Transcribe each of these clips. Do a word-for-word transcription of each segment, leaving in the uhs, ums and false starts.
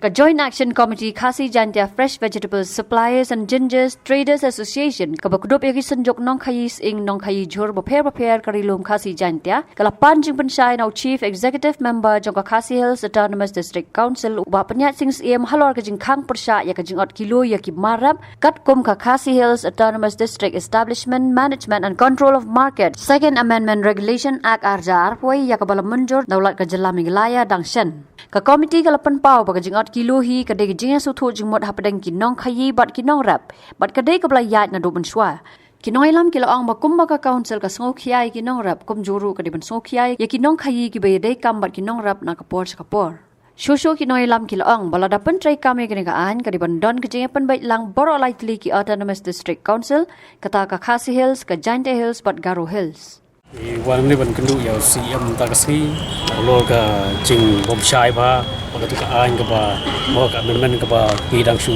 Ka Joint Action Committee Khasi Jaintia Fresh Vegetables Suppliers and Gingers Traders Association, kaba kdup ïa ki synjuk nongkhaïi sying nongkhaïi jhur bapher bapher ka Ri Lum Khasi Jaintia, ka la pan jingpynshai na u Chief Executive Member jong ka Khasi Hills Autonomous District Council, u Bah Pynïaid Sing Syiem, halor ka jingkhang pyrshah ïa ka jingot kilo ïa ki mar rep, katkum ka Khasi Hills Autonomous District Establishment Management and Control of Market Second Amendment Regulation Act ar hajar arphew wei, ïa kaba la mynjur da u Lat ka Jylla Meghalaya dang shen. Ka komiti ka la pynpaw ba ka jingot kilo hi ka dei ka jingïasngewthuh jingmut hapdeng ki nongkhaïi bad ki nongrep, bad ka dei kaba la ïaid naduh mynshuwa. Ki nongïalam ki la ong ba kumba ka council ka sngewkhia ïa ki nongrep, kumjuh ruh ka dei ban sngewkhia ïa ki nongkhaïi kiba ïadei kam bad ki nongrep na ka por sha ka por. Shuh shuh ki nongïalam ki la ong ba lada pyntreikam ïa kane ka aiñ, ka dei ban don ka jingïapynbeit lang baroh lai tylli ki Autonomous District Council, kata ka Khasi Hills, ka Jaintia Hills bad Garo Hills. Ngi wan hangne ban kynduh ïa u C M mynta ka sngi halor ka jingbymshai bha bad katu ka aiñ kaba, mo, ka amendment kaba ngi dang shu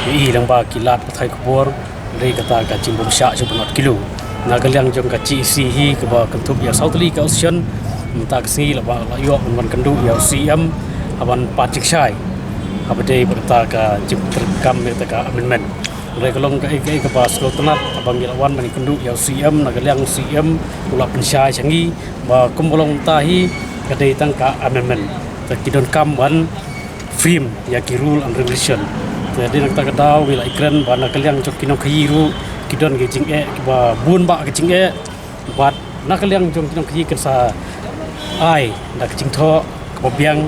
ïohi lyngba ki lad pathai khubor. Hynrei kata ka jingbymshah shuh ban ot kilo, na ka liang jong ka G A C hi kaba kynthup ïa saw tylli ka association, mynta ka sngi la ba la ïoh ban wan kynduh ïa u C M ha ban pan jingshai ha ba dei bad kata ka jingpyntreikam ïa kata ka amendment. Hynrei ka long kaei kaei kaba sngewtynnat haba ngi la wan ban ïakynduh ïa u C M, na ka liang u C M u la pynshai sha ngi ba kumba long mynta hi ka dei tang ka amendment, te ki donkam ban frame ïa ki rule and regulation. Te dei na kata ka daw ngi la ïakren ba na ka liang jong ki nongkhaïi ruh ki don ki jingeh kiba bun bah ki jingeh, bad na ka liang jong ki nongkhaïi kin sa ai da ka jingthoh kaba biang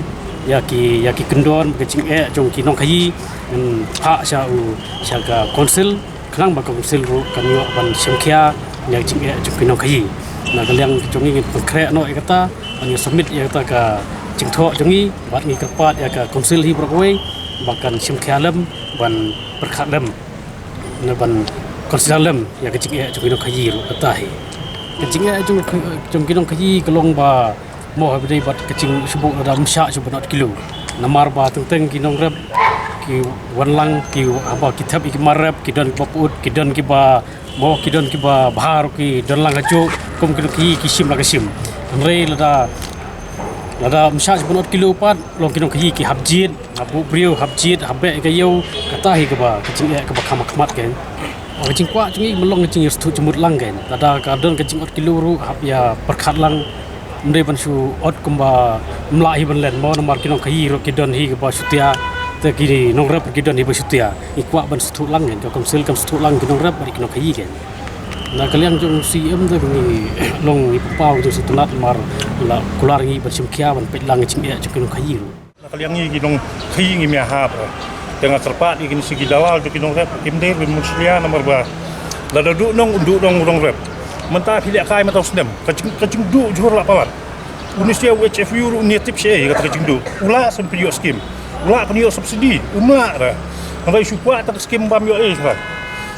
ïa ki, ïa ki kyndon ki jingeh jong ki nongkhaïi, ngin phah sha u, sha ka council, khnang ba ka council ruh kan ïoh ban shim khia ïa ki jingeh jong ki nongkhaïi. Na ka liang jong ngi ngin pynkhreh noh ïa kata, ban ïa submit ïa kata ka jingthoh jong ngi, bad ngi kyrpad ïa ka council hi baroh kawei ba kan shim khia lem, ban pyrkhat lem, ne ban consider lem ïa ka jingeh jong ki nongkhaïi ruh kata hi. Ka jingeh jong, jong ki nongkhaïi ka long ba, mo, ha ba dei bad ka jingshah buh lada ym shah shuh ban ot kilo. Namar ba teng teng ki nongrep ki wan lang, ki, haba ki thep ïa ki mar rep, ki don kiba pyut, ki don kiba, mo, ki don kiba bha ruh ki don lang hajuh, kum ki nongkhaïi ki shim la ka shim. Hynrei lada, lada ym shah shuh ban ot kilo pat, long ki nongkhaïi ki hap jied, hap buh briew, hap jied, hap beh ïa ka ïew, kata hi kaba, ka jingeh kaba kham ha khmat kein. Ka jingkwah jong ngi ka long ka jingïasngewthuh jingmut lang kein. Lada ka don ka jingot kilo ruh hap ïa pyrkhat lang. Ym dei ban shu ot kumba ym lah hi ban len, mo, namar ki nongkhaïi ruh ki don hi kaba shutia, te ki nongrep ruh ki don hi ba shutia. Ngi kwah ban sngewthuh lang kein, ka council kan sngewthuh lang ki nongrep bad ki nongkhaïi kein. Na ka liang jong u C M te ngi long ngi pynpaw ka jingsngewtynnat namar la kular ngi ban shim khia ban peit lang ka jingeh jong ki nongkhaïi ruh. Na ka liang ngi ki nongkhaïi ngi ïa hap. Te nga kyrpad ïa kine ki dalal jong ki nongrep, kim dei ban mushlia namar ba lada duh nong, duh nong u nongrep. Mynta phi lehkai mynta u snem, ka jing, ka jingduh jhur la palat. Une u C M u H F U ruh un ïa tip shaei ïa kata ka jingduh. U lah shen pynïoh skim, u lah pynïoh subsidy, um lah re. Hynrei shu kwah ta ka skim bam ïoh ei re.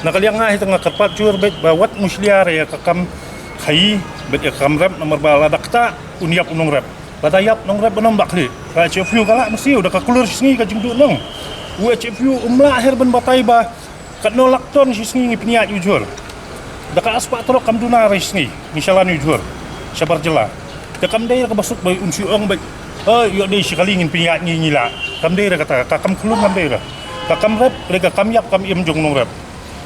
Na ka liang nga hi te nga kyrpad jhur beit ba wat mushlia re ïa ka kam khaïi bad ïa ka kam rep namar ba lada ktah un ïap u nongrep. Lada ïap nongrep ban ym bah khlieh. Ka H F U ka lah mynsiew da ka klur shi sngi ka jingduh nong. U H F U um lah her ban batai ba katno lak ton shi sngi ngi pynïaid ïa u jhur. Da ka spah trok kam duna re shi sngi ngi shalan ïa u jhur shabar jylla. Te kam dei re kaba suk ba un shu ong ba, eh, ïoh dei shi kali ngin pynïaid ngi, ngi lah. Kam dei re kata, ka kam khlung kam dei re. Ka kam rep re ka kam ïap kam im jong nongrep.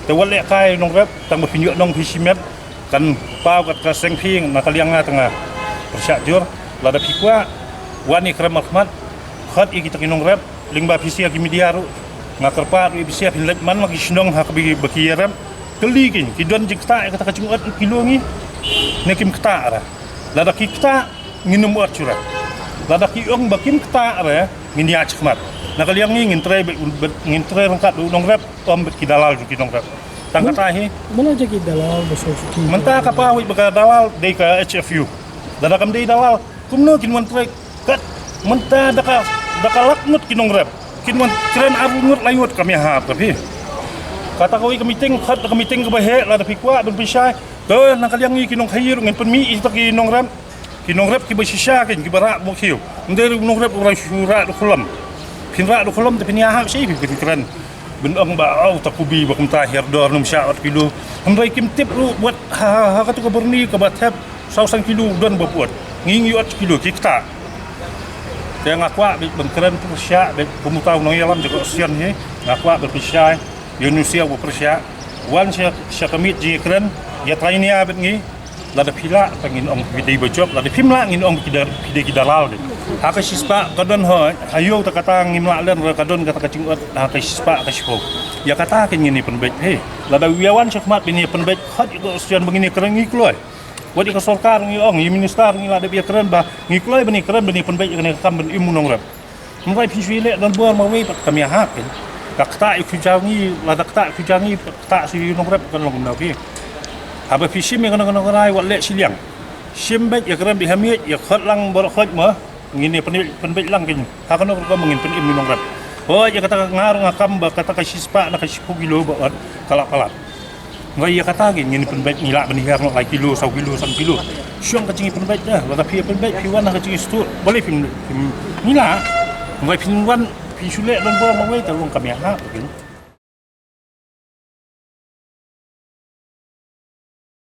Te wat lehkai nongrep tang ba phin ïoh nong phi shimet. Kan paw kat ka seng phi, na ka liang nga te nga pyrshah jur. Lada phi kwah wan ïakren markhmat, khot ïa kita ki nongrep, lyngba phi sha ki media ruh. Nga kyrpad ruh ïa phi sha phin leit man la ki shnong ha kaba ki ïarep. Kylli ki, ki don jingktah ïa kata ka jingot kilo ngi ne kim ktah re. Lada ki ktah, ngin ym ot shuh re. Lada ki ong ba kim ktah re, ngin ïaid shakhmat. Na ka liang ngi ngin trei bad, bad, ngin trei ryngkat bad u nongrep, ym bad ki dalal jong ki nongrep. Tang kata hi. Mano jong ki dalal ba shu ki. Mynta ka paw ba ka dalal dei ka H F U. Lada kam dei dalal, kumno kin wan trei kat mynta da ka, da ka lak ngut ki nongrep. Kin wan kren ar ngut lai ngut, kam ïahap ka phi. Kata kawei ka meeting, khot da ka meeting kaba heh, lada phi kwah ban pynshai. To na ka liang ngi ki nongkhaïi ruh ngin pynmih ïa kita ki nongrep. Ki nongrep kiba shisha kein kiba rah bok khiew. Ym dei ruh nongrep u rah shu rah da u khlem. Phin rah da u khlem te phin ïahap shaei phi phin kren. Ban ong ba, oh, ta kubi ba kumta hiar dor nym shah ot kilo. Hynrei kim tip ruh wat ha, ha, ha katu ka burni kaba thep saw san kilo don ba put. Ngi ngi ot kilo ki ktah. Te nga kwah bad ban kren pyrshah bad kumta u nongïalam jong ka Ocean hi. Nga kwah bad pyrshah ïa u nongsiaw ba pyrshah wan sha sha ka miet jingkren ïa trainia bad ngi. Lada phi lah te ngin ong phi dei ba jop, lada phim lah ngin ong phi dei ki dalal de. Ha ka shispah ka don hoi, ha ïew te kata ngim lah len re ka don kata ka jingud ha ka shispah ka shiphew. Ïa kata ka ngin ïa pynbeit phi. Lada u ïa wan sha khmat ban ïa pynbeit khot ïa ka Ocean ba ngin ïa kren ngi kloi. Wat ïa ka sorkar ngi ong, ïa minister ngi la dep ïa kren ba ngi kloi ban ïa kren ban ïa pynbeit ïa kane ka kam ban im u nongrep. Hynrei phi shu leh don bor marwei pat kam ïahap kin. Ka ktah ïa u khuja ngi, lada ktah ïa u khuja ngi, ktah shu ïa u nongrep kan long kumno phi. Haba phi shim ïa kane ka nongrai wat leh shiliang. Shim beit ïa kren beit ha miej, ïa khot lang baroh khoit mo. Ngin ïa pynbeit, pynbeit lang kin. Ha kano ka rukom ngin pynim ïa u nongrep. Hooid ïa kata ka ngar nga kam ba kata ka shispah na ka shiphew kilo ba ot ka la palat. Hynrei ïa kata kin ngin pynbeit, ngi lah ban hiar noh lai kilo, saw kilo, san kilo. Shong ka jingpynbeit dah, lada phi pynbeit phi wan ha ka jingstuh. Balei phim, phim ngi lah. Hynrei phin wan phi shu leh don bor marwei te long kam ïahap kin.